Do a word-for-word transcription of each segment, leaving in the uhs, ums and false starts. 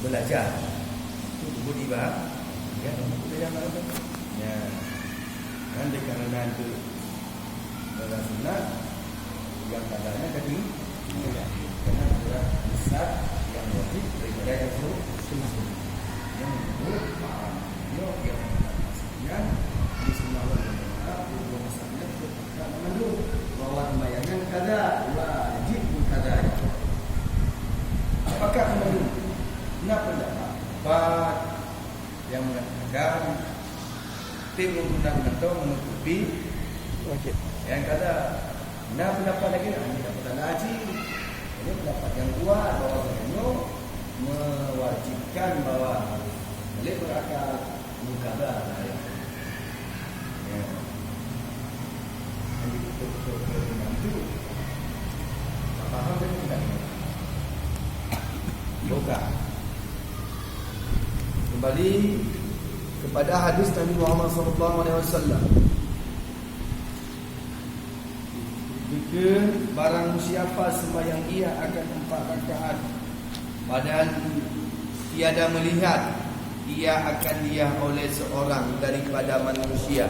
Belajar. Itu budi bah. Ya, kamu budi yang mana tu? Ya. Nanti karena nanti dalam sunat yang katanya tadi, ya. Karena adalah besar yang wajib daripada yang suruh. Yang menyebut paham. Dia yang maksudnya di sunnah wal jamaah, hukum asalnya tetap nak mengandung bahwa sembahyang nyan kada, wajib pun kada. Apakah mengandung? Na pendapat yang mengatakan tim untuk nak mantong menutupi wajib. Yang kada, na pendapat lagi, na pendapat haji. Ini pendapat yang kuat bahwa sebenarnya mewajibkan bahwa balik berakal Mengkada, ya. Ya. Jadi, betul-betul kena itu. Tak faham dan tidak. Buka. Kembali kepada hadis Nabi Muhammad sallallahu alaihi wasallam. Jika barang siapa sembahyang ia akan empat rakaat, padahal tiada melihat ia akan dilihat oleh seorang daripada manusia,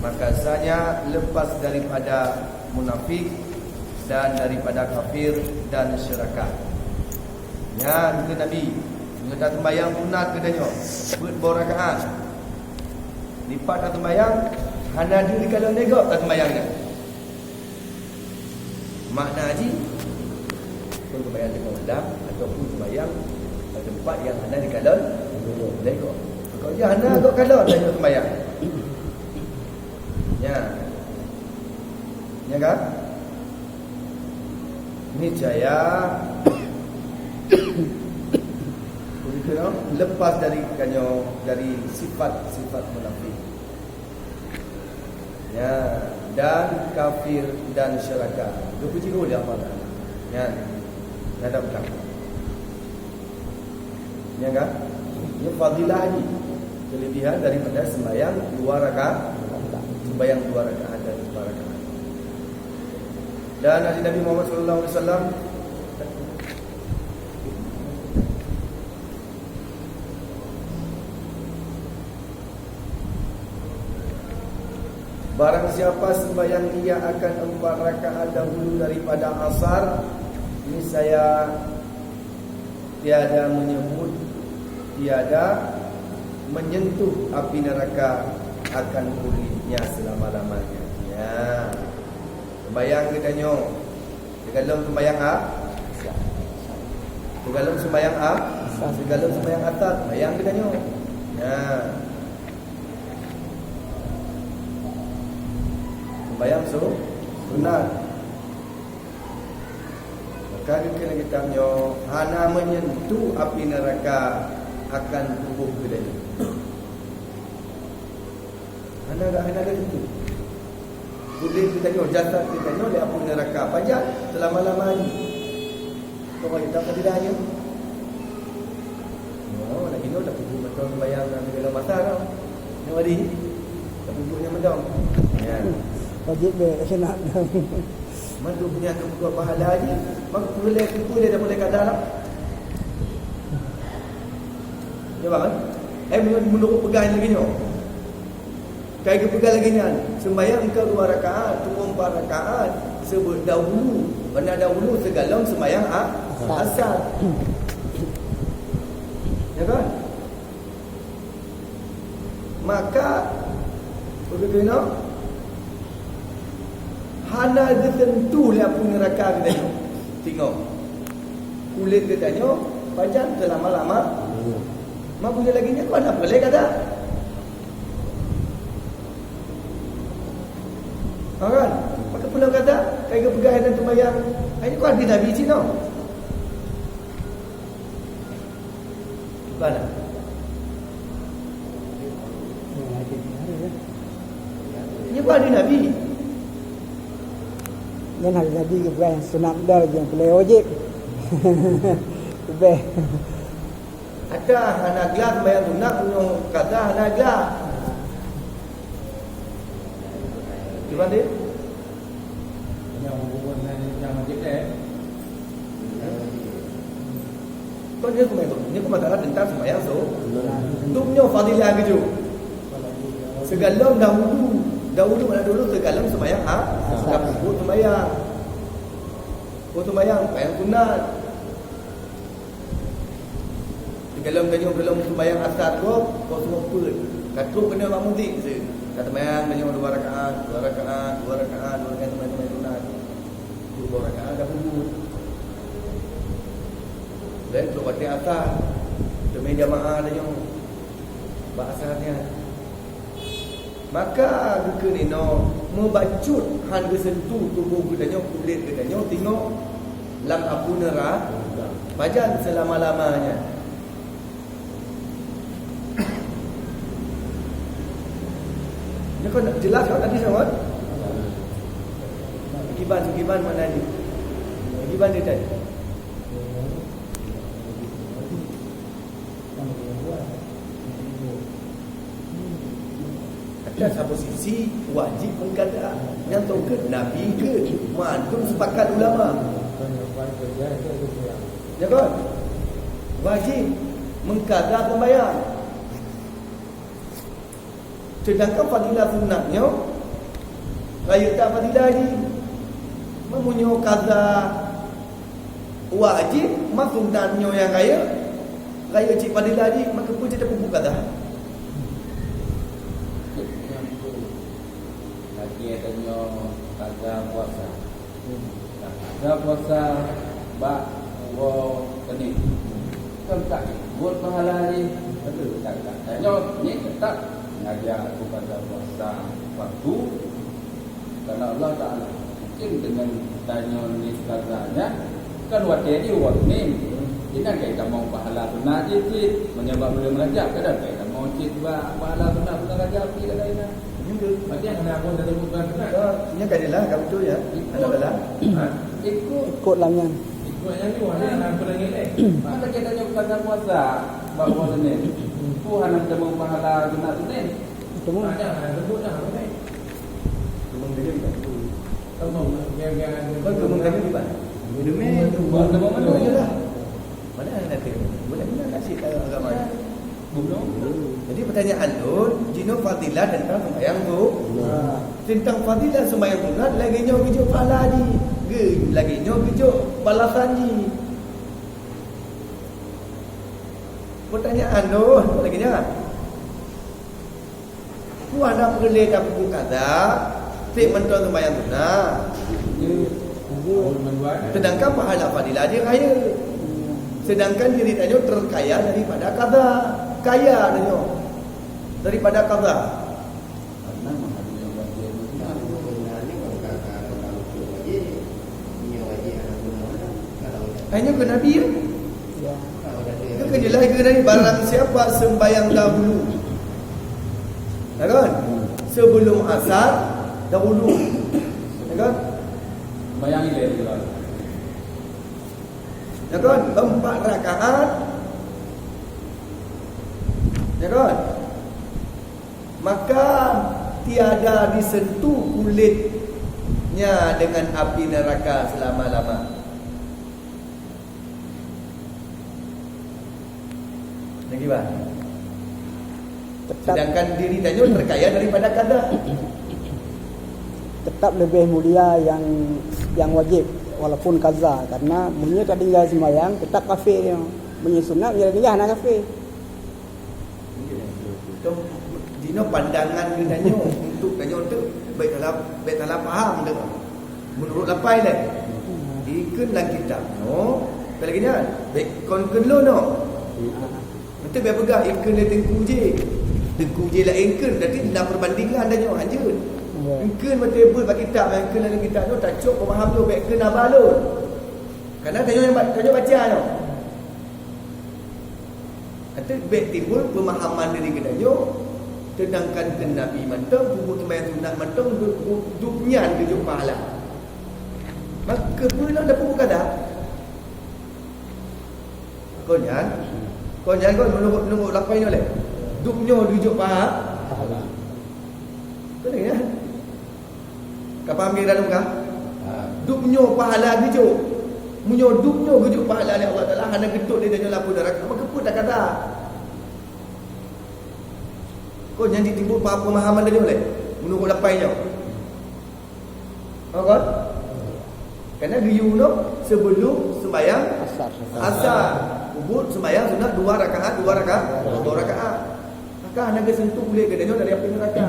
maka sanya lepas daripada munafik dan daripada kafir dan syuraka. Nyan keu Nabi, meunyoe taseumbahyang sunat geutanyoe, peuet boh rakaat. Dipat taseumbahyang, hana jeuet dikalon lé gob taseumbahyang nyan. Makna jih, pun seumbahyang teungoh malam ataupun seumbahyang bak teumpat nyang hana dikalon lé gob. Kalau jih hana gob kalon tanyoe seumbahyang. Nya. Nya kan? Niscaya begitu, no? Lepas dari kanyo, dari sifat-sifat munafik. Ya, dan kafir dan syuraka. Dua puji dua dia apa? Ya. Ada bukan? Ya kan? Ini fadilah ni. Kelebihan daripada sembahyang dua rakaat. Sembahyang dua rakaat dan empat rakaat. Dan hadis Nabi Muhammad sallallahu alaihi wasallam, barang siapa sembahyang ia akan empat rakaat dahulu daripada asar, niscaya tiada menyebut, tiada menyentuh api neraka akan kulitnya selama-lamanya. Ya. Sembahyang geutanyoe. Sigohlom sembahyang a-, sigohlom sembahyang a-, sigohlom sembahyang asar, sembahyang geutanyoe. Ya. Sembahyang su-, sunat. Maka dikira kitab nyoe hana menyentuh api neraka akan tubuh geutanyoe. Hana, hana, hana ada itu. Kulét geutanyoe, jasad geutanyoe lé api neraka pajan selama-lama nyoe. Kau bagi tahu tidak hanya. Oh, lagi nyoe dah pupuk betul sembahyang dalam segala masa tau. Nyoe hari ni, dah pupuknya mendong. Ya. Wajib deh, kena. Mantu punya tu bukan pahala je. Mak boleh kumpul dia dah boleh kadar lah. Ya bang, eh? Eh, menurut, menurut pegang lagi nyoe. Kai geupeugah lagèe nyan, seumayang keu dua rakaat, tuwoe empat rakaat, seubeuet dahulu, beuna dahulu sigohlom seumayang a-, asar. Ya kan? Maka, begitu inoe, hana geuteuntu lé apui neuraka geutanyoe. Tingoh. Kulét geutanyoe pajan teulama-lama. Mak bunoe lagèe nyan, hana peureulèe gata. Ha kan? Maka peue lom gata, kai geupeugah dan seumayang. Hai nyoe kan Nabi cit nyoe. Bukan. Nyoe kan Nabi. Nyan hari Nabi geupeugah nyang sunat dah, nyang peureulèe wajéb. Leubèh. Ada hana glah seumayang sunat, nyoe kata hana glah. Cuba deh. Yang hubungan dengan yang wajib deh. Kon nyoe keumae, nyoe keumae masalah teuntang seumayang so. Dum nyoe fadilah geujok. Sigohlom dahulu, dahulu mana dulu sigohlom seumayang ha, dah peubuet seumayang. Peubuet seumayang, seumayang sunat. Sigohlom tanyoe gohlom seumayang asar gob, kon seumeupeuet. Ka trok keunoe bak muzik se. Ka seumayang tanyoe dua rakaat, dua rakaat, dua rakaat, dua rakaat seumayang, seumayang sunat. Dua rakaat ka peubuet. Dan trok watèe asar, teumé jamaah tanyoe bak asar nyan. Maka geukheun inoe, meubacut han geuseuntuh tuboh geutanyoe, kulét geutanyoe, singoh lam apui neura-, pajan seulama-lama nyan. Nyoe kon jeulaih kan tadi, Sawan? Kiban, kiban mana ni? Kiban dia tadi. Ata saboh sisi wajéb meuqadha. Nyang teukeue Nabi keu mandum sepakat ulama. Ya kan? Wajéb meuqadha seumayang. Seudangkan fadilah sunat nyoe rayeuk that fadilah jih. Meunyoe qadha wajéb, ma sunat nyoe nyang rayeuk, rayeuk cit fadilah jih, maka peue cit tapeubuet qadha? Lagèe tanyoe qadha puasa. Ka puasa bak uroe Senin. Kon ka ikot pahala jih. Tapi ka, ka, tanyoe ni tetap ngajar bukan puasa waktu karena Allah Taala. Mungkin dengan tanyoe ni katanya kan watèe jih uroe Senin. Inan kai tamong pahala sunat jih cit. Meunyoe bak buleuen Rajab kadang kai tamong cit bak pahala sunat buleuen Rajab cit kadang inan. Nyoe ka jeulaih, ka beutôi, ya. Hana bala. Ikot. Ikot lam nyan. Ikot nyang dua, ya, hana peulangit, eh. Maka kita nyoe bukan puasa, bak puasa ni. Ku hana teumeung pahala sunat Senin. Teumeung. Ada, hana sebut dah, apa ni? Teumeung tadi, Pak. Teumeung, ya, ya, ya. Bukan teumeung tadi, Pak. Demi teumeung, teumeung mana? Jeulaih. Padahal hana teumeung. Boleh benar tak sih kalau agama ni? Jadi, pertanyaan lôn, jinoe fadilah teuntang seumayang su-, teuntang fadilah seumayang sunat, lagèe nyoe geujok pahala jih, ge-, lagèe nyoe geujok balasan jih. Pertanyaan lôn, lagèe nyan. Ku hana peureulèe tapeubuet qadha, trép mantong seumayang sunat. Seudangkan pahala fadilah jih rayeuk. Seudangkan diri tanyoe teukaya daripada qadha. Kaya tanyoe daripada qadha. Hanya keu Nabi, ya? Ya. Itu kan jelas keu Nabi, barang siapa sembahyang dahulu. Ya kan? Sebelum asar, dahulu. Ya kan? Sembahyang ilée juga. Ya kan? Empat rakaat. Ya kan? Maka tiada disentuh kulitnya dengan api neraka selama-lama. Lagi, Bang. Tetap. Sedangkan diri tanyoe terkaya daripada qadha. Tetap lebih mulia yang, yang wajib walaupun qadha, karena meunyoe tatinggai sembahyang tetap kafé nyoe. Meunyoe sunat meunyoe tatinggai hana kafé. Jinoe pandangan geutanyoe untuk tanyoe tu baik salah, baik salah paham tu. Menurut lapai lé. Ikheun lam kitab nyoe, lagèe nyan, baik kon kheun lôn nyoe. Beutôi bèk peugah ikheun lé teungku jih. Teungku jih laén kheun, berarti na perbandingan tanyoe hanjeuet. Ya. Ikheun beutôi beuet bak kitab, ikheun lam kitab nyoe tacok pemaham nyoe bèk kheun haba lôn. Karena tanyoe nyang ba-, tanyoe baca nyoe. Ateueh bèk timbul peumahaman dari geutanyoe, sedangkan keu Nabi mantong, peubuet seumayang sunat mantong, du-, du-, dum nyan geujok pahala. Maka peue lom tapeubuet qadha? Kon nyan, kon nyan kon meunurot, meunurot lapan nyoe lé. Dum nyoe geujok paha-, pahala. Kon nyan. Ka paham keu dalam ka? Ha. Dum nyoe pahala geujok. Meunyoe duek nyoe geujok pahala lé Allah Taala, hana geutot lé tanyoe lam neuraka, maka peue takada? Kon nyang jitimbul paham pemahaman tanyoe lé, meunurot lapan nyoe. Faham kon? Karena geuyue nyoe sebelum sembahyang Asar. Asar. Ubud sembahyang sunat dua rakaat, dua rakaat, dua rakaat. Maka hana geusentuh lé geutanyoe dari api neraka.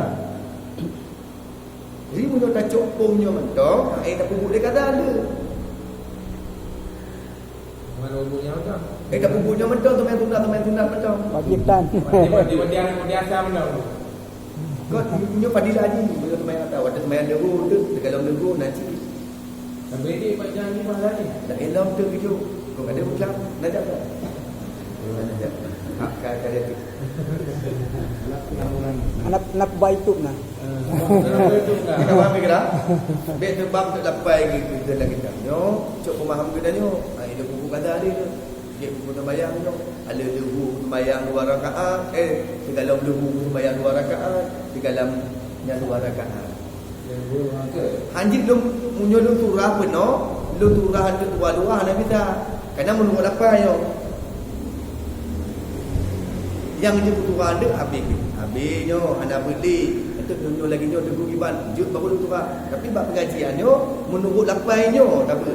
Jadi, meunyoe tacok pom nyoe mantong, eh, tapeubuet lé kada le. Mana umurnya macam? Eh, tapeubuet nyoe mantong, teumanyong sunat, teumanyong sunat mantong. Wajib tan. Wajib, wajib, wajib, wajib asam dah. Kau nyoe fadilah ni, meunyoe teumanyong atau ada teumanyong leuhô tu, teugalom leuhô, nanti. Sampai ni macam ni malah ni. Nak elom tu gitu. Kau ada ulang, nak jawab tak? Nak jawab. Hak kau ada tu. Anak, anak baik tu nah. Kita faham ke dah? Bek tu bab tu lapai gitu dalam kitab. Nyo, cok pemaham kita nyo. Ha, itu buku kata dia tu. Dia buku sembahyang nyo. Ada leuhô sembahyang dua rakaat. Eh, dalam leuhô sembahyang dua rakaat. Dalam yang dua rakaat. Hanjeuet lôn, meunyoe lôn surah peunoh, lôn surah untuk dua-dua hana bisa. Karena meunurot lapai nyoe. Nyang jeuet surah deuek habéh. Habéh nyoe, hana beuli. Untuk nyoe lagi nyoe deungon iban, jeuet baru lôn surah. Tapi bak pengajian nyoe, meunurot lapai nyoe, tak apa.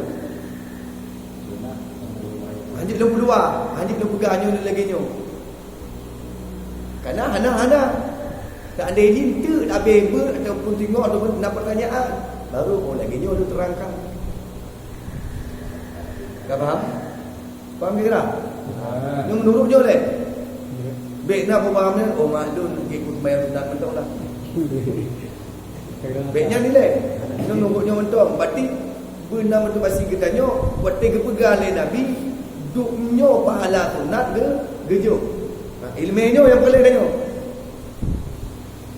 Hanjeuet lôn peuluwa, hanjeuet lôn peugah nyoe lagi nyoe. Karena hana, hana. Seandainya tu habéh beuet ataupun tengok ataupun na pertanyaan, baru oh lagi nyoe lôn terangkan. Ka faham? Faham ke dah? Nyoe meunurot nyoe lé. Bek na peupaham nyoe, oh mak lôn ikut sembahyang sunat mantong lah. Bek nyan nilai. Nyoe meunurot nyoe mantong. Berarti beuna motivasi geutanyoe, watée geupeugah lé Nabi, duek nyoe pahala sunat geu-, geujok. Nah, ileumé nyoe nyang peureulée tanyoe.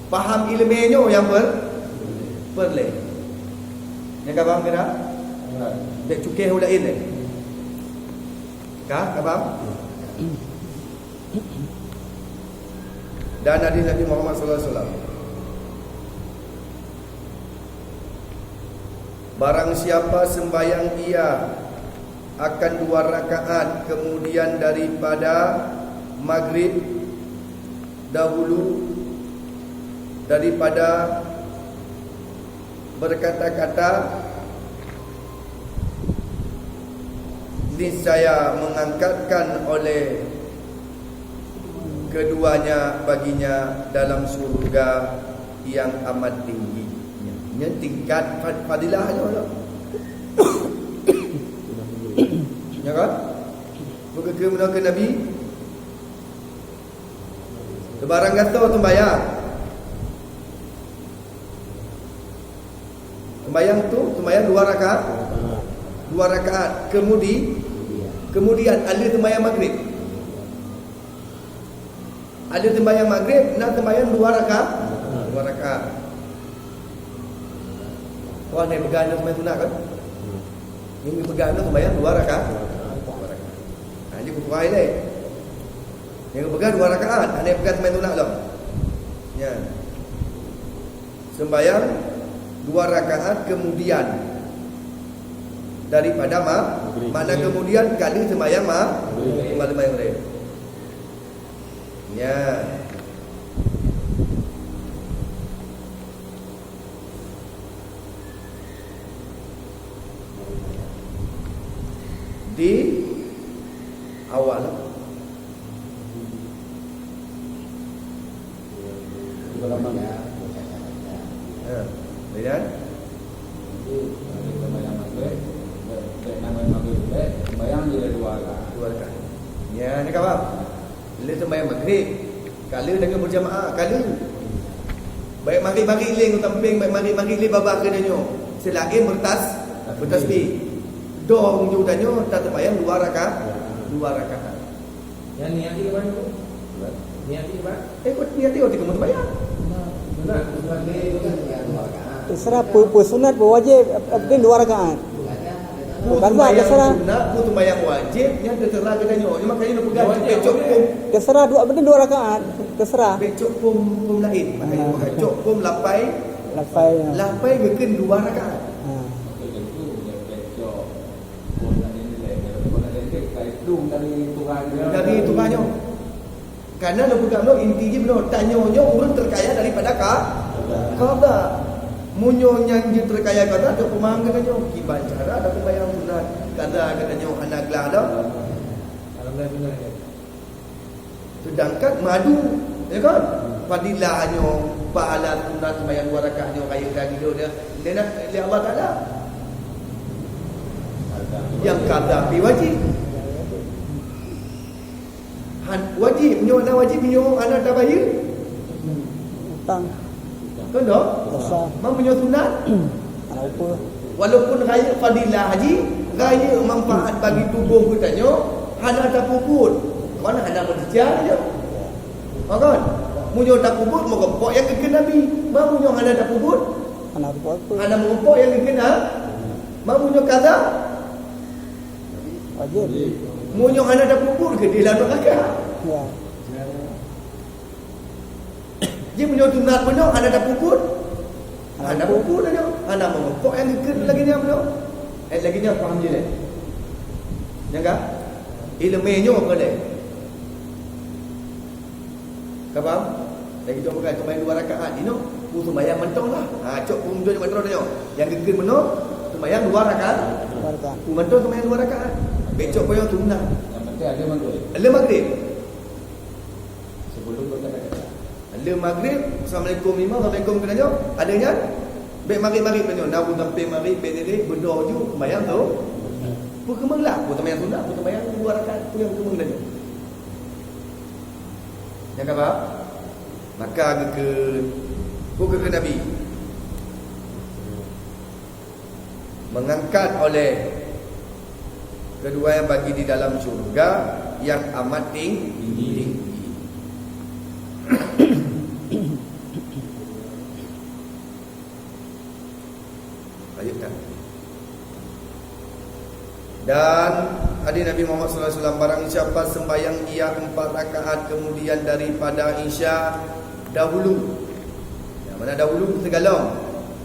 Paham ileumé nyoe nyang per-, peureulée. Nyang ka paham keu na? Dek cukéh u laén deh. Ka, ka paham? Dan hadis Nabi Muhammad sallallahu alaihi wasallam. Barang siapa sembahyang ia akan dua rakaat kemudian daripada maghrib dahulu daripada berkata-kata, niscaya mengangkatkan oleh keduanya baginya dalam surga yang amat tinggi. Nyan tingkat fad-, fadilah nyoe lah. Ya kan? Bukan ke, ke Nabi. Sebarang gasoe sembahyang. Sembahyang tu, sembahyang dua rakaat. Dua rakaat. Kemudi-, kemudian, ada sembahyang maghrib. Ada sembahyang maghrib, nak sembahyang dua rakaat. Dua rakaat. Wah, nak pegang nak sembahyang sunat kan? Ini pegang nak sembahyang dua rakaat. Dua rakaat. Nah, ini kutuai leh. Yang pegang dua rakaat, hana pegang sembahyang sunat lom. Ya. Sembahyang dua rakaat kemudian daripada ma-, Maghrib. Makna kemudian kali sembahyang ma-, Maghrib. Sembahyang maghrib. Ya. Di awal. Ha, kemudian? Dua rakaat. Ya, ni kawan. Lé sembahyang maghrib. Kala dengan berjamaah, kala. Baik maghrib-maghrib lé ngon samping, baik maghrib-maghrib lé babah keu tanyoe. Selain bertas-, bertasbih. Dong ju tanyoe, ta sembahyang dua rakaat. Dua rakaat. Yang niat di mana tu? Niat di mana? Eh, kau niat di waktu kamu sembahyang. Nah, benar. Terserah pe, pe sunat, pe wajib, eh, eh, dua rakaat. Bukan bah, terserah. Sunat, bukan sembahyang wajib, yang terserah kita nyoh. Cuma kali nak pegang, wajib, cocok pun. Terserah dua, betul dua rakaat. Terserah. Cocok pun, pun lain. Makanya, ah, bukan cocok pun lapai. Lapai, ya. Lapai mungkin dua rakaat. Ah. Betul, betul. Cocok pun lain. Dari Tuhan nyoe. Karena lôn peugah nyoe, inti jih bunoe, tanyoe nyoe ureueng terkaya daripada ka-, qada. Meunyoe nyan jeuet terkaya qada, tok peumaham geutanyoe. Kiban cara dak peubayang sunat qada geutanyoe hana glah dah. Sedangkan madu, ya kan? Fadilah nyoe, pahala sunat sembahyang dua rakaat nyoe, kaya lagi nyoe, dia, dia nak, dia Allah Taala. Yang qada pi wajib. Han, wajib, nyoe na wajib, nyoe ana tabayeu. Utang. Kan dah? Dosa. Meunyoe sunat? Hana upah. Walaupun rayeuk fadilah jih, rayeuk manfaat bagi tuboh geutanyoe, hana tapeubuet. Mana hana meuseujid nyoe. Ha kan? Meunyoe tapeubuet, meurumpok nyang geukheun Nabi. Meunyoe hana tapeubuet, hana meurumpok nyang geukheun Nabi. Meunyoe qada, wajib. Meunyoe hana tapeubuet, keudeh lam neuraka. Ya. Jadi meunyoe sunat bunoe hana tapeubuet, hana peubuet nyoe, hana meurumpok nyang geukheun lagèe nyan bunoe. Eh, lagèe nyan paham jih lé. Nyan ka? Ileumèe nyoe ka lé. Ka paham? Lagèe nyoe bukan sembahyang dua rakaat. Inoe, ku sembahyang mantong lah. Ha, cok pun jok mantong nyoe. Nyang geukheun bunoe, sembahyang dua rakaat. Dua rakaat. Ku mantong sembahyang dua rakaat. Bèk cok payah sunat. Nyang penting ada maghrib. Ada maghrib. Sebelum berkata-kata. Le maghrib, assalamualaikum imam, assalamualaikum keu tanyoe. Ada nyan, bèk maghrib-maghrib tanyoe. Na bu sampai maghrib, bèk lé, beudôh ju, sembahyang tu. Peukeumeung lah, peue sembahyang sunat, peue sembahyang dua rakaat, peue nyang peukeumeung tanyoe. Nyang ka paham? Maka geukheun, peue geukheun Nabi? Mengangkat oleh kedua yang bagi di dalam syurga yang amat ting-, tinggi. Ayat kan? Dan hadis Nabi Muhammad sallallahu alaihi wasallam, barang siapa sembahyang ia empat rakaat kemudian daripada Isya dahulu. Yang mana dahulu teugalom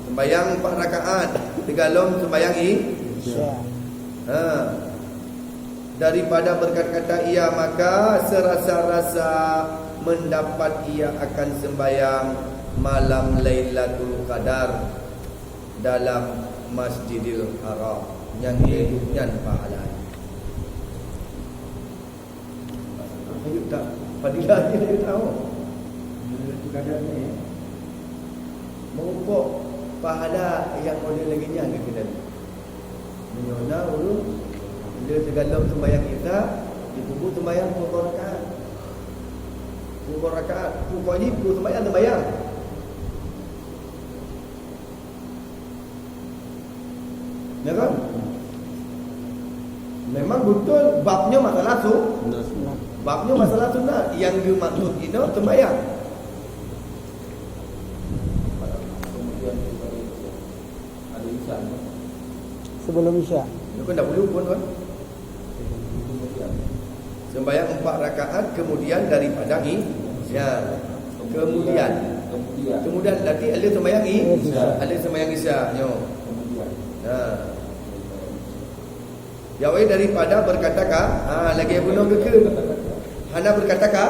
sembahyang empat rakaat, teugalom sembahyang i-, Isya. Ha. Daripada berkata-kata ia, maka serasa-rasa mendapat ia akan sembahyang malam Lailatul Qadar dalam Masjidil Haram. Nyan, nyan pahala. Ayuk tak, fadilah ni ayuk tahu. Kadang ni, meurumpok pahala nyang model lagèe nyan keu kita. Meunyoe na ureueng le teugalom sembahyang Isya, dipeubuet sembahyang pukon rakaat. Pukon rakaat, pukon jih pukon sembahyang, sembahyang. Ya kan? Memang beutôi bab nyoe masalah su-, bab nyoe masalah sunat. Nyang geumaksud inoe sembahyang. Sebelum Isya. Itu kan dahulu pun kan? Sembahyang empat rakaat kemudian daripada i-, ya. Kemudian. Kemudian. Kemudian, berarti ada sembahyang i-, Isya. Ada sembahyang Isya, nyo. Kemudian. Nah. Ya, weh, daripada berkata ka, ha, lagi bunoe geukheun. Hana berkata ka,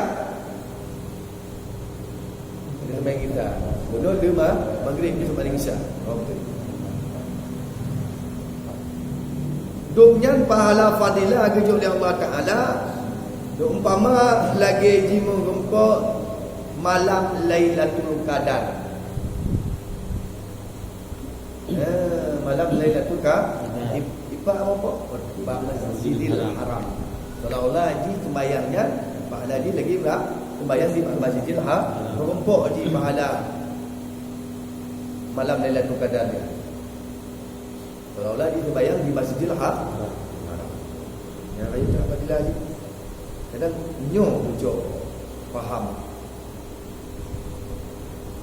Kena main gitar. Bunoe lima maghrib, besok paling isya. Okey. Dum nyan pahala fadilah geujok lé Allah Taala, dum umpama lagèe jimeurumpok malam Lailatul Qadar. Eh, malam Lailatul Qadar. Ib-, ibak apa? Ibak Masjidil Haram. Seolah-olah jih sembahyang nyan, pahala jih lagi berat sembahyang di Masjidil Ha-, meurumpok jih pahala malam Lailatul Qadar nyan. Seolah-olah jih sembahyang di Masjidil Ha-, Haram. Nyan rayeuk that fadilah jih. Kadang nyoe muncul paham.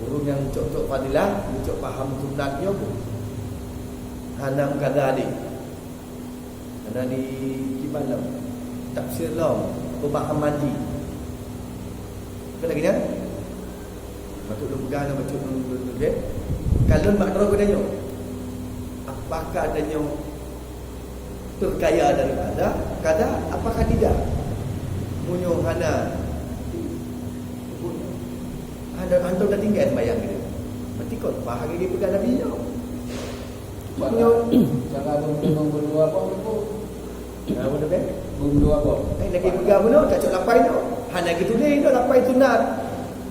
Ureueng nyang cok-cok fadilah, cok paham sunat nyoe, hana meukaza deh. Hana di kiban lom, tafsir lom, peumahaman jih. Bukan lagèe nyan? Bacut lôn peugah, bacut lôn, lôn, lôn, lôn, ka lôn bak droe geutanyoe. Apakah tanyoe Kaya daripada kada, apakah tidak? Meunyoe hana, hana, hana tinggai sembahyang gitu. Berarti kon pah lagi peugah Nabi nyoe. Meunyoe cara meunyoe berdua apa? Nah, betul kan? Berdua apa? Eh, lagi peugah bunoe, tak cok lapai nyoe. Hana geutuléh nyoe lapai sunat.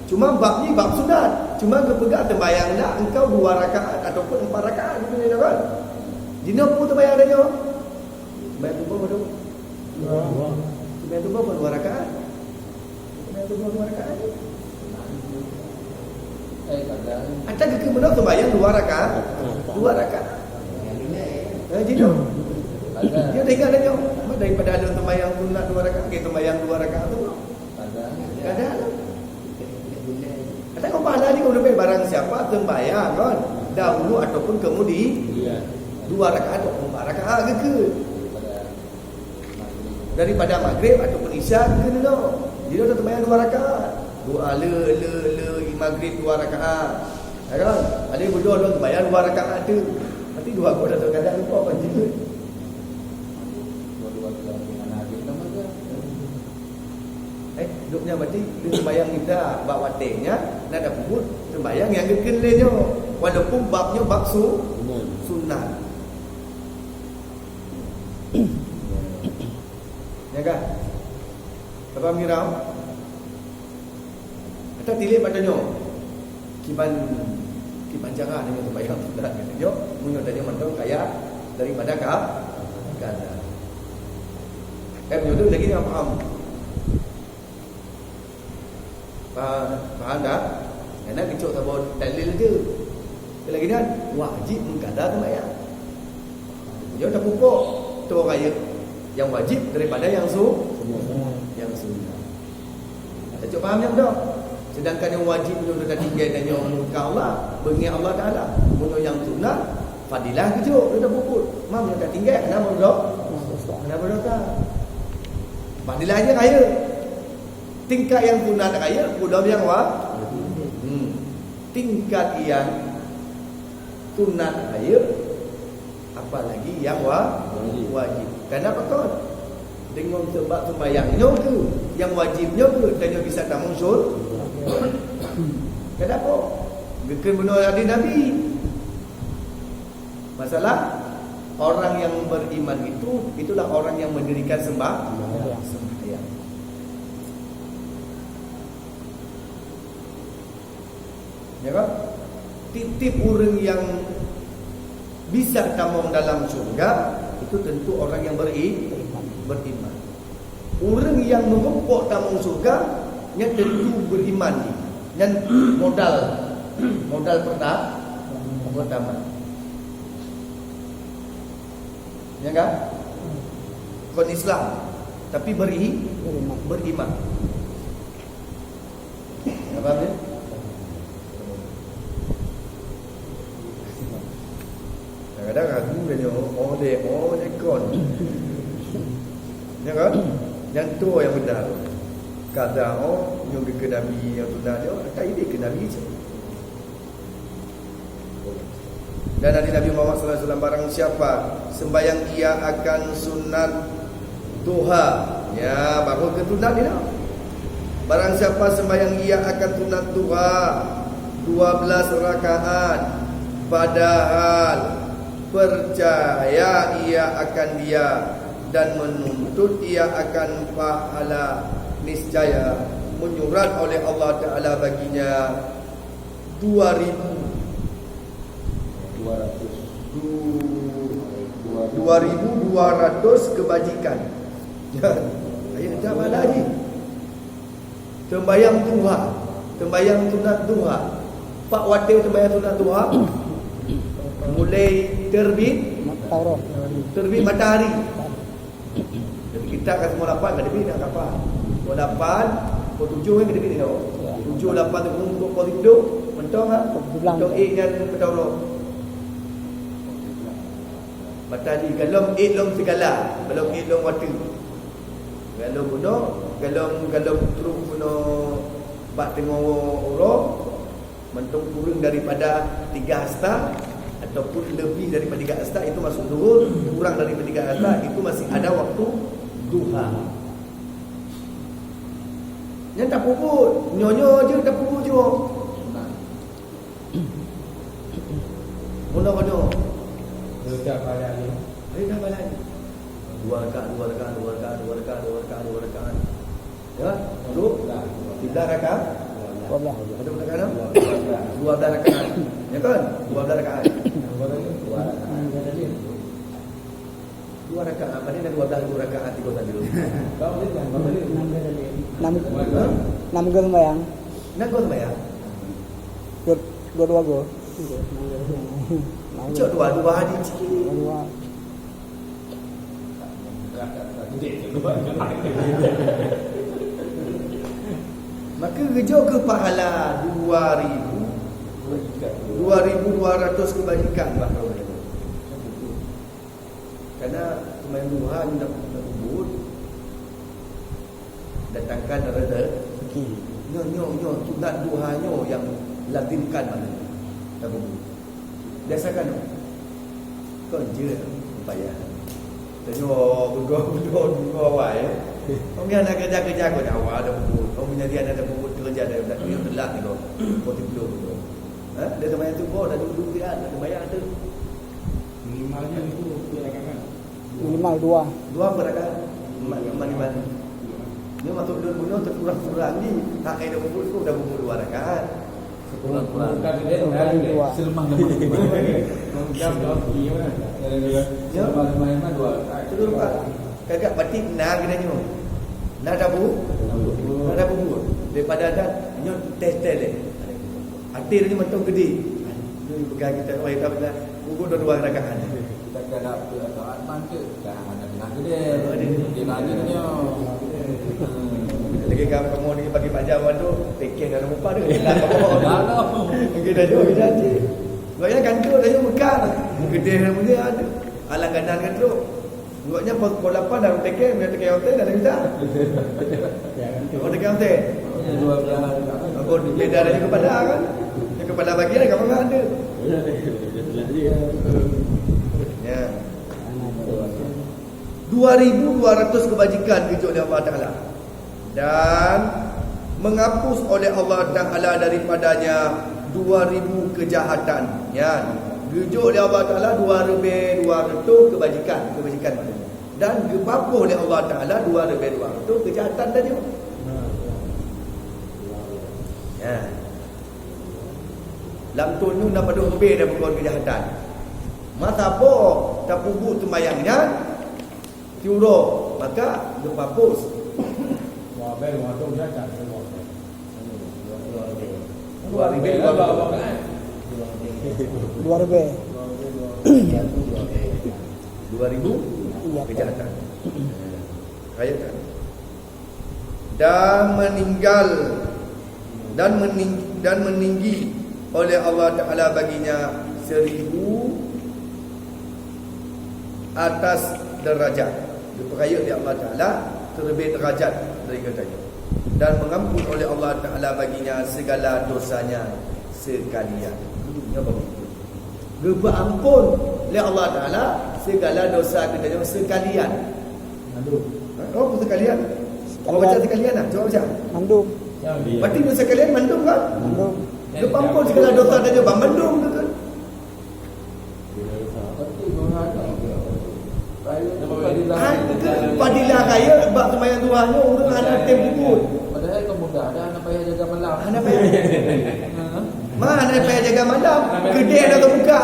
Cuma bab ni bab sunat. Cuma geupeugah teumbayang dak engkau dua rakaat ataupun empat rakaat gitu kan. Jinoe peue teumbayang dak nyoe? Sembahyang suboh berapa? Dua. Sembahyang suboh berapa? Dua rakaat. Sembahyang suboh dua rakaat. Eh, kadang. Atau ke mana sembahyang dua rakaat? Dua rakaat. Eh, jinoe. Kadang. Dia dah ingat dah nyoe. Daripada ada sembahyang sunat dua rakaat, ke sembahyang dua rakaat tu. Kadang. Kadang. Kata kau pahala ni kau lebih barang siapa sembahyang kan? Dahulu ataupun kemudian. Dua rakaat ataupun empat rakaat ke ke? Daripada maghrib ataupun isya ke ni no. Jadi dah sembahyang dua rakaat. Dua le le le maghrib dua rakaat. Ya kan? Ada yang bodoh dah sembahyang dua rakaat tu. Tapi dua kau dah terkadang lupa apa je. Dua-dua tu dah anak habis nama dia. Eh, duknya berarti dia sembahyang kita bak watèe nya, nak dah puput sembahyang yang geukheun lé nyoe. Walaupun bab nyoe bab su-, sunat. Ya kan? Apa mengira? Atau tilik pada nyoe. Kiban, kiban cara dengan sembahyang sunat kata nyoe, meunyoe tanya mantong kaya daripada ka, kada. Eh, meunyoe tu lagi yang faham. Faham, faham tak? Karena kecok saboh dalil tu. Lagi nyan, wajib mengkada sembahyang. Nyoe tapupok tu raya yang wajib daripada yang su-, yang sunat. Tacok paham nyang dah. Sedangkan yang wajib nyoe dah tinggai dan nyoe muka Allah, beungèh Allah Taala. Meunyoe yang sunat, fadilah kejok dah tapuput. Mam yang tinggai, kenapa dah? Kenapa dah? Fadilah je raya. Tingkat yang sunat raya, belum yang wa-, hmm. Tingkat yang sunat raya, apalagi yang wa-, wajib. Kenapa kon? Dengan sebab sembahyang nyoe ke, yang wajib nyoe ke, dan nyoe bisa tamong syur-, kenapa? Geukheun bunoe hadis Nabi. Masalah, orang yang beriman itu, itulah orang yang mendirikan sembah-, sembahyang. Ya kan? Tiep-tiep ureueng yang bisa tamong dalam syurga, itu tentu orang yang beri-, beriman. Ureueng nyang meureumpok tamong syurga, nyan tentu beriman jih. Nyan modal, modal perta-, pertama. Ya kan? Kon Islam, tapi beri-, beriman. Apa dia? Kadang-kadang ragu dia nyoe, oh deh, oh deh kon. Ya kan? Nyang tu yang benar. Kata, oh, nyoe ke Nabi yang sunat nyoe, kata ini ke Nabi je. Dan hadis Nabi Muhammad sallallahu alaihi wasallam, barang siapa sembahyang ia akan sunat duha. Ya, baru ke sunat ni dah. Barang siapa sembahyang ia akan sunat duha dua belas rakaat, padahal percaya ia akan dia dan menuntut ia akan pahala, niscaya menyurat oleh Allah Taala baginya dua ribu. Dua ratus. Du-, dua ribu dua ratus kebajikan. Ya. Ayat dah malah ni. Sembahyang duha. Sembahyang sunat duha. Pak watèe sembahyang sunat duha. Mulai terbit. Matahari. Terbit matahari. Jadi kita akan semua lapan, kan, lebih nak kapal. Semua lapan, pukul tujuh kan, lebih tengok. Ya. Tujuh, lapan tu, pukul, pukul tujuh, mentong, ha? Pukul tujuh belas. Mentong, eh, nyan, mentong, roh. Matahari, galom, eh, lom segala. Galom, eh, lom waktu. Galom bunoe, galom, galom truk bunoe bak teungoh uroe. Mantong kureueng daripada tiga hasta, Ataupun lebih daripada tiga rakaat, itu masuk zuhur, kurang daripada tiga rakaat, itu masih ada waktu duha. Nyan tapeubuet, nyoe-nyoe je tapeubuet jih. Meunoe-noe. Reda badan ni. Reda badan ni. Dua rakaat, dua rakaat, dua rakaat, dua rakaat, dua rakaat, dua rakaat. Ya, duduk. Tiga rakaat. Dua belas. Ada berapa rakaat? Dua belas rakaat. Ya kan? Dua belas rakaat. Dua rakaat. Dua rakaat. Apa ni, dua belas, dua rakaat, tiga saja. Enam, enam gol sembahyang. Enam gol sembahyang? Dua, dua, dua gol. Cok dua, dua hari cik. Dua, dua. Maka geujok keu pahala dua ribu, dua ribu dua ratus kebajikan bah. Karena seumayang duha ni nak, nak peubuet, datangkan rezeki. Nyoe, nyoe, nyoe, sunat duha nyoe nyang lazimkan malam. Dah peubuet. Biasakan nyoe. Kon jeuet payah. Tanyoe beugah-beugah, beugah awai. Kami anak kerja-kerja kau nyawa ada peubuet. Kau menyadi anak ada peubuet kerja ada, ada yang telat ni kau. Kau tidur kau. Ha? Dia seumayang subuh dah duduk dia, dah seumayang tu. Minimalnya itu tiga rakaat. Minimal dua. Dua apa rakaat? Minimal, minimal. Ni masuk dalam bulan terkurang-kurang ni. Hak ada peubuet tu dah peubuet dua rakaat. Kurang-kurang. Kurang-kurang dua. Selemah-lemah. Jam dua puluh lima. Ya. Selemah-lemah dua rakaat. Itu dua rakaat. Kagak patik na kena nyoe. Na tabu? Na tabu. Daripada ada nyoe tes-tes deh. Até ni mantong gede. Ni bukan kita, oh, kita pernah buku dua-dua rakaat. Kita kena rakaat mantap. Dah mana pernah gede. Dia lagi nyoe. Lagi kamu ni bagi pajak tu, fikir dalam muka dia. Dah, dah. Kita jauh kita je. Gaya kan tu dah jauh Mekah. Gede dah punya ada. Alang kanan kan tu. Gobnyan pukon lapan dah tekeng, dah tekeng hotel dah bisa. Oh, tekeng hotel. Aku beda dari kepala kan. Yang kepala bagian kan mana ada. Ya. Dua ribu dua ratus kebajikan geujok lé Allah Taala. Dan menghapus oleh Allah Taala daripadanya dua ribu kejahatan. Nyan, geujok lé Allah Taala dua ribèe dua reutôh keubajikan, keubajikan maknanya. Dan geupapôh lé Allah Taala dua ribèe dua reutôh kejahatan tadi. Nyan. Lam thôn nyoe na padum ribèe dah bukon kejahatan. Masa boh tapeubuet seumayang nyan, Siuroe, maka geupapôh. Dua ribèe, dua ribèe. Dua ribèe. Dua ribu? Iya, kejahatan. Rayakan. Dan meninggal dan mening-, dan meninggi oleh Allah Taala baginya seribu atas derajat. Dipeurayeuk lé Allah Taala terlebih derajat dari geutanyoe. Dan mengampun oleh Allah Taala baginya segala dosanya sekalian. Nyoe bagus. Geupeuampôn lé Allah Taala segala dosa geutanyoe sekalian. Mandum. Ha? Oh, sekalian. Sekalian. Cuba baca sekalian lah. Cuba baca. Mandum. Berarti dosa sekalian mandum kan? Mandum. Geupeuampôn segala dosa geutanyoe mandum tu kan? Hai, ke fadilah raya bak seumayang duha nyoe ureueng hana tem peubuet. Padahal kan mudah, dah hana payah jaga malam. Hana payah. Ha? Ma, hana payah jaga malam. Keudè dah teubuka.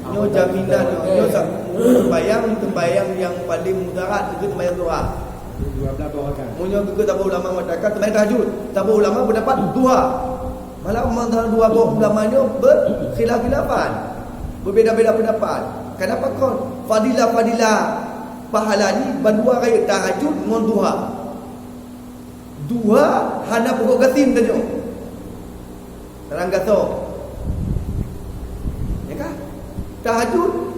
Nyoe jaminan, nyoe sa-, sembahyang, sembahyang nyang paling mudarat keu sembahyang duha. Meunyoe keu saboh ulama mengatakan sembahyang tahajud, saboh ulama pendapat duha. Malah mantong dua boh ulama nyoe berkhilaf-khilafan, berbeda-beda pendapat. Kenapa kon? Fadilah-fadilah pahala ni bandua rayeuk tahajud ngon duha. Duha hana pokok gasin tanyoe. Tarang gasoe. Ya kan? Tahajud.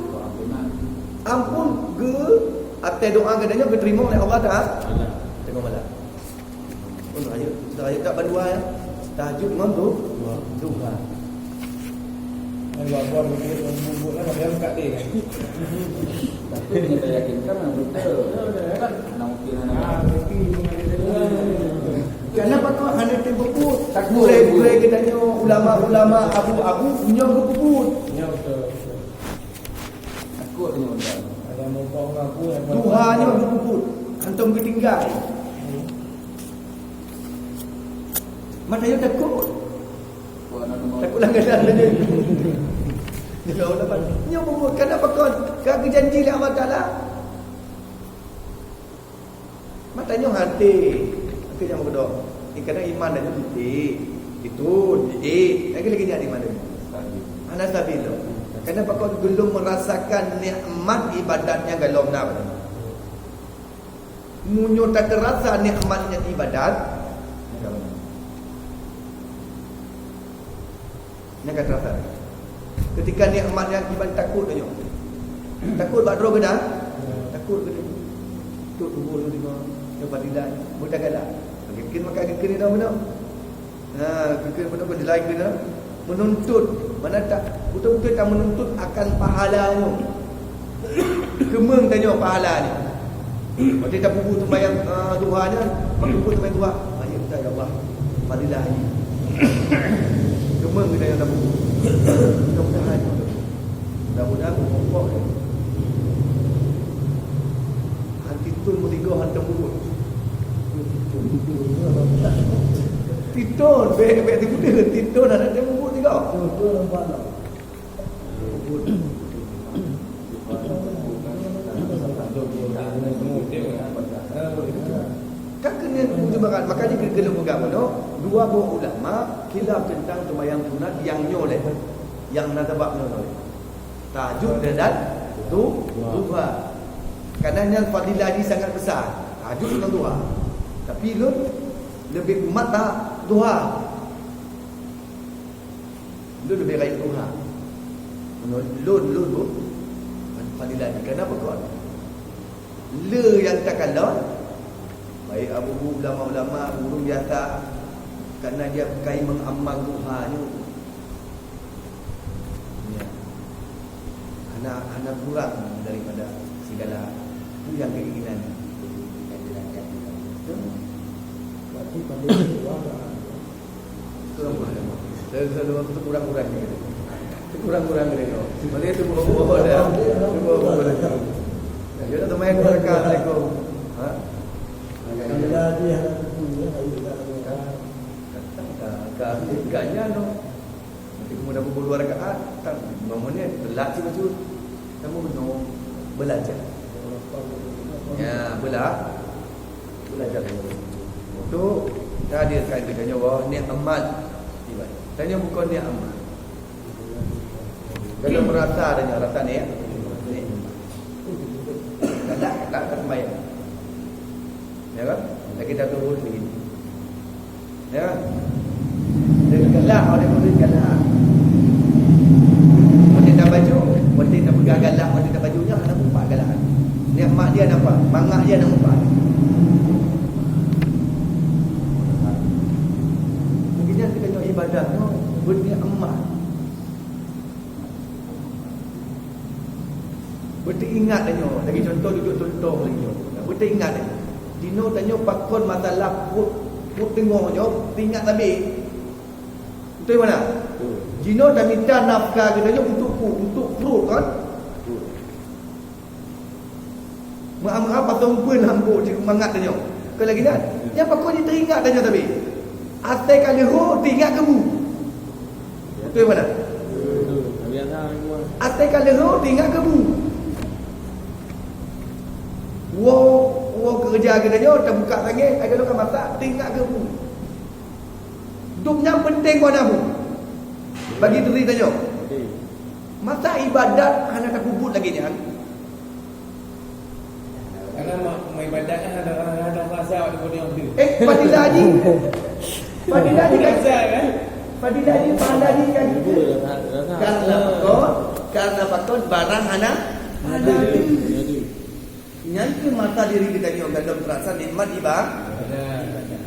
Ampun ge-, até doa geutanyoe geuteurimong lé Allah Taala. Tengok malam. Pun rayeuk, rayeuk tak bandua ya. Tahajud ngon du-, duha. Ai, buat-buat bubut, bubut lah, macam kat dia kan. Tapi kita yakinkan memang betul. Ya, betul, ya kan? Nak mungkin anak. Ah, mungkin. Karena pakon hana teupeubeuet. Takut. Gurée-gurée geutanyoe, ulama-ulama, abu-abu, nyoe geupeubuet. Ya, betul, betul. Takut nyoe, Ustaz. Ada mumpung aku, yang duha nyoe geupeubuet. Hantom geutinggai. Mata nyoe takut. Takut langgaran saja. Nyoe peubuet. Karena pakon? Ka geujanji lé Allah Taala. Mata nyoe hati. Hati nyang meukeudong. Ni kadang iman dan nyoe titik. Itu, titik. Lagi-lagi nyan iman dan nyoe. Hana stabil tu. Karena pakon? Belum merasakan nikmat ibadat nyang golom na. Meunyoe tateurasa nikmatnya ibadat, nyan ka teurasa. Ketika nikmat nyang iban takut tanyoe. Takut bak droe keunan? Takut keunan. Takut tuboh tu tengok, nyoe fadilah, mudah galak. Bagi keuneuk makai keuneuk dah beuna. Ha, keukeue peunoh keudelai keunoe menuntut, mana tak betul-betul ka menuntut akan pahala nyoe. Keumeung tanyoe pahala ni. Watèe tapeubuet sumbayang, eh, duha nyan, tapeubuet sumbayang duha. Ayo minta ya Allah, fadilah ni. Keumeung kita yang tapeubuet. Mudah-mudahan. Mudah-mudahan berkelompok ni. Hanti tun meusigoe hantom buet. Titun, bèk, bèk tipu deh, titun hana teumeubeuet sigoe. Ka keuneuk ujoe bangat, makanya keu-, keuneuk peugah bunoe, dua boh ulama khilaf teuntang seumayang sunat nyang nyoe lé, nyang na sabab nyoe lé. Tahajud dan, dan du-, duha. Karena nyan fadilah jih sangat besar. Tahajud ngon duha. Tapi lôn leubeh umat ta-, duha. Lôn leubeh rayeuk duha. Lôn, lôn, lôn bu-, fadilah jih. Kenapa kon? Le nyang takalon, baik abu-abu ulama-ulama, ureueng biasa, karena dia bukai mengamal duha nyoe. Ya. Hana, hana kurang daripada segala tu yang keinginan. Berarti pada itu apa? Kurang-kurang. Saya, saya, saya, saya kurang-kurang ni. Kurang-kurang ni. Maksudnya tu bukan bukan dah. Tu bukan bukan dah. Ya, dia dah main belakang, assalamualaikum. Ha? Kalau dah dia, ya, ayo dah. Ka, ka, ka, ka, ka, Nanti kemudian pukul dua rakaat, tak, bangun ni, telat sikit baca. Kamu kena belajar. Ya, bela-, belajar dulu. Tu, tadi kan kita nyawa, niat amal. Tanya bukan niat amal. Kalau merasa adanya rasa niat, niat amal. Galak, galak, tak sembahyang. Ya kan? Lagi dah turun begini. Ya kan? Dia galak, orang pun galak. Watèe dah baju, watèe dah pegang galak, watèe dah baju, nyan hana mupat galak. Nikmat dia nampak, mangat dia nampak. Mungkin kita tengok ibadah tu, berniat emas. Beuteuingat tanyoe, lagi contoh, jujur contoh lagi nyoe. Beuteuingat tanyoe. Jinoe tanyoe pakon masalah pruet, pruet teungoh nyoe, teuingat sabe. Beutôi mana? Betul. Jinoe tamita nafkah geutanyoe untuk pruet, untuk pruet kan? Betul. Meu'ah-meu'ah pasoe peue lam boh cit mangat tanyoe. Kon lagèe nyan. Nyan pakon jiteuingat tanyoe sabe. Asai ka leuho teuingat keu bu. Beutôi mana? Asai ka leuho teuingat keu bu. Woe, woe keureuja geutanyoe tabuka tangieng, ai ka lôn ka masak teuingat keu bu. Dum nyan peunteng bunoe bu. Bagi diri tanyoe. Masa ibadat hana tapeubuet lagèe nyan? Karena ma-, maibadat kan ada, ada rasa waktu bodoh tu. Eh, fadilah jih. Fadilah jih kan? Rasa kan? Fadilah jih, pahala jih kan? Karena pakon, karena pakon barang hana, hana. Nyan keuh masa diri geutanyoe gadôh teurasa nikmat iba-, ibadat.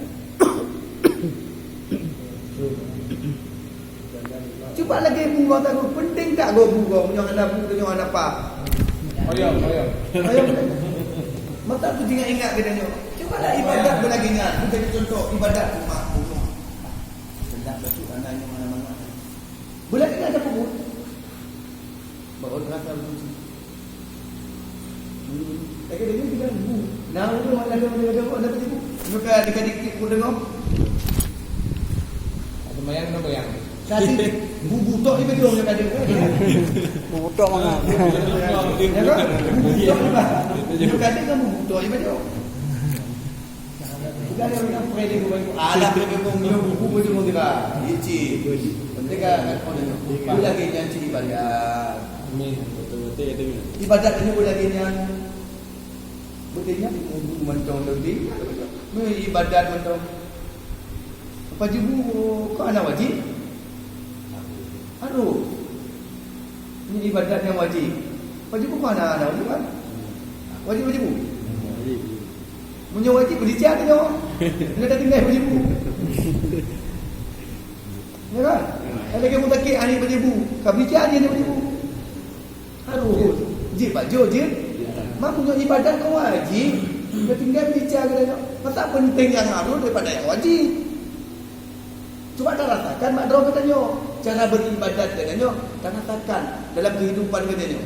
Cuba lagèe bu bang tahu, penting tak goe bu goe, meunyoe hana bu, meunyoe hana pa. Ayam, ayam. Ayam. Mata tu ingat-ingat geutanyoe. Cuba lah ibadat beulagèe nyan. Bagi contoh, ibadat rumah, rumah. Sedang betul anak yang mana-mana. Beulagèe nyan ada pun. Baru rasa begitu. Lagèe nyan kita bu. Nah, ureueng mak lagèe, lagèe, lagèe, lagèe bu. Maka dikit-dikit bu deungoe. Ada mayang, ada mayang. Tadi bu butok di bajong yang ada. Bu butok mangat. Ya kan? Bu butok di bajong. Yang ada kan bu butok di bajong. Bukan ada orang pernah dia buat itu. Alah, dia memang, dia buku pun cuma kira. Licin. Penting kan, nak kau dah buku. Dia lagi nyanyi ibadat. Amin. Betul, betul, betul. Ibadat dia boleh lagi nyan. Betul nyan, buku mantong lebih. Ni ibadat mantong. Apa je bu, kau anak wajib? Harus. Ini ibadat yang wajib. Wajib apa na ada wajib kan? Wajib, wajib. Meunyoe wajib, beli cat nyoe. Nyoe dah tinggal wajib. Ya kan? Ada kamu takik anak wajib. Ka beli cat dia wajib. Harus. Jib baju je. Mak meunyoe ibadat kau wajib. Dah tinggal beli cat dia. Masa penting yang harus daripada yang wajib. Cuba tarasakan mak droe geutanyoe, cara beribadat geutanyoe, tarasakan dalam kehidupan geutanyoe.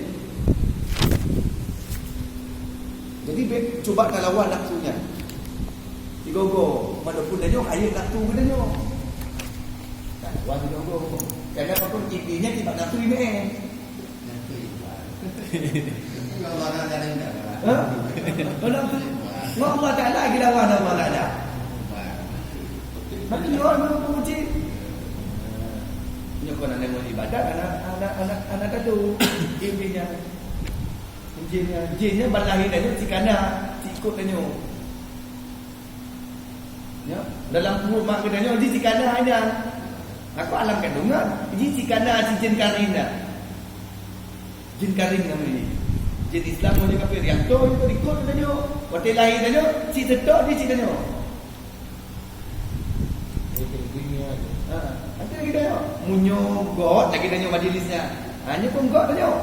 Jadi, be-, cuba talawan nafsu nyan. Sigoe-goe, walaupun tanyoe hayeu nafsu geutanyoe. Talawan sigoe-goe. Kadang apa pun, intinya, nafsu imeh. Ha? Kalau tu, ngon Allah Taala lagi lawan Allah Taala. Tapi nyoe memang puji. Nyoe kon aneuk ibadat, aneuk, aneuk, aneuk, aneuk tadu. Intinya. Intinya, intinya balahi tanyoe cikana, cikot tanyoe. Ya, dalam pruet mak geutanyoe jih cikana nyan. Aku alam kandungan, jih cikana si jin karin nyan. Jin karin nama ini. Jin Islam ngon jin kafir. Yang tu, itu ikut geutanyoe. Watèe lahé tanyoe, cit teutôk jih cit tanyoe. Ha, nanti lagi tanyoe. Meunyoe göt lagi tanyoe majlis nyan. Ha, nyoe pun göt tanyoe.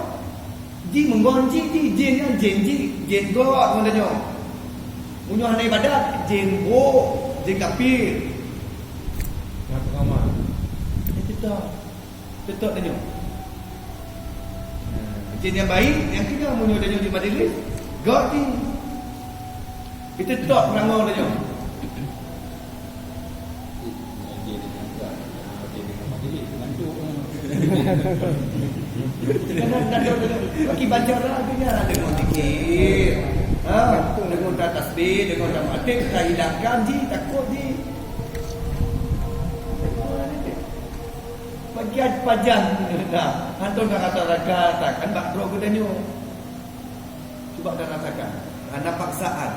Jih meungon jih, jih jin nyan jin jih, jin göt ngon tanyoe. Meunyoe hana ibadat, jin brôk, jin kafir. Nyang peugama. Itu tak. Teutôk tanyoe. Jin nyang baik, nyang keunoe meunyoe tanyoe di majlis, göt jih. Itu teutôk peurangô tanyoe. Bagi baca lah tu nya, deungon zikir. Ha, deungon tasbih, deungon tahmid, ka hidangkan jih, takot jih. Pajan-pajan dah. Hantom dah rasa-rasa kan bak droe geutanyoe. Cuba dah rasakan. Hana paksaan.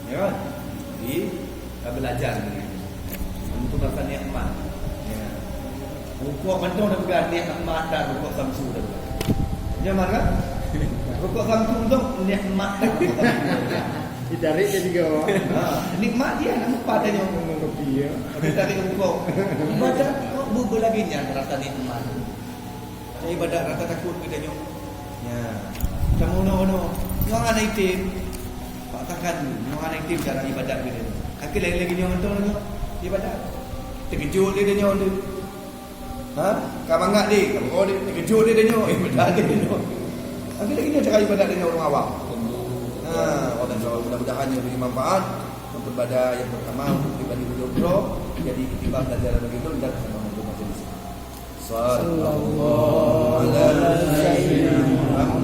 Ya kan? Jadi, dah belajar ni. Untuk rasa nikmat. Ya. Rukuk mantong dah peugah nikmat dah rukuk Samsu dah peugah. Nyaman kan? Rukuk Samsu tu nikmat dah rukuk Samsu. Ditarik ke tiga orang. Ha, nikmat dia nak mupat tanya. Ngomong kopi ya. Tapi tarik rukuk. Ibadat kok bu-, bu lagi nyan rasa nikmat. Ibadat rasa takut geutanyoe. Ya. Kamu no no. Nyoe aneuk item. Paksakan nyoe aneuk item cara ibadat geutanyoe. Akhé laén lagi nyoe mantong nyoe ibadat. Teukeujot lé tanyoe tu. Ha? Ka mangat deh, ka mangat deh. Teukeujot lé tanyoe. Ibadat lé tanyoe. Akhé lagi nyoe cara ibadat tanyoe ureueng awam. Ha, mudah-mudahan nyoe beri manfaat untuk pada yang pertama untuk pribadi beliau-beliau. Jadi, ketimbang belajar bagi itu dan sama untuk majelis. Sallallahu ala sayyidina Muhammad.